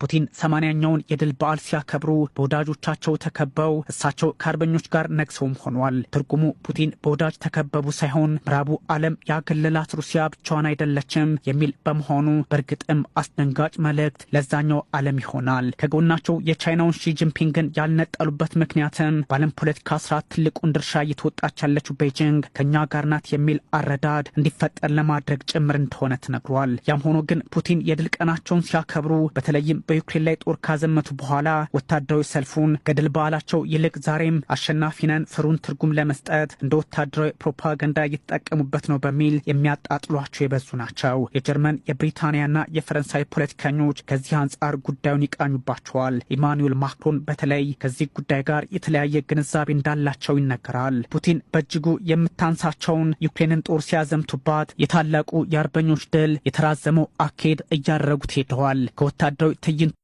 ፑቲን 80ኛውን የድል በዓል ሲያከብሩ በወዳጆቻቸው ተከበው እሳቸው ከአርበኞች ጋር ነግሰውም ሆኗል። ትርጉሙ ፑቲን በወዳጅ ተከበቡ ሳይሆን ምዕራቡ ዓለም ያገለላት ሩሲያ ብቻዋን አይደለችም የሚል በመሆኑ በእርግጥም አስደንጋጭ መልእክት ለዛኛው ዓለም ይሆናል። ከጎናቸው የቻይናውን ሺ ጂንፒንግን ያልነጠሉበት ምክንያትም በዓለም ፖለቲካ ስርዓት ትልቁን ድርሻ እየተወጣች ያለችው ቤጂንግ ከእኛ ጋር ናት የሚል አረዳድ እንዲፈጠር ለማድረግ ጭምር እንደሆነ ተነግሯል። ያም ሆኖ ግን ፑቲን የድል ቀናቸውን ሲያከብሩ፣ በተለይም በዩክሬን ላይ ጦር ካዘመቱ በኋላ፣ ወታደራዊ ሰልፉን ከድል በዓላቸው ይልቅ ዛሬም አሸናፊ ነን ፍሩን ትርጉም ለመስጠት እንደ ወታደራዊ ፕሮፓጋንዳ እየተጠቀሙበት ነው በሚል የሚያጣጥሏቸው የበዙ ናቸው። የጀርመን፣ የብሪታንያና የፈረንሳይ ፖለቲከኞች ከዚህ አንጻር ጉዳዩን ይቃኙባቸዋል። ኢማኑኤል ማክሮን በተለይ ከዚህ ጉዳይ ጋር የተለያየ ግንዛቤ እንዳላቸው ይነገራል። ፑቲን በእጅጉ የምታንሳቸውን ዩክሬንን ጦር ሲያዘምቱባት የታላቁ የአርበኞች ድል የተራዘመው አካሄድ እያደረጉት ሄደዋል። ከወታደራዊ ትዕይንት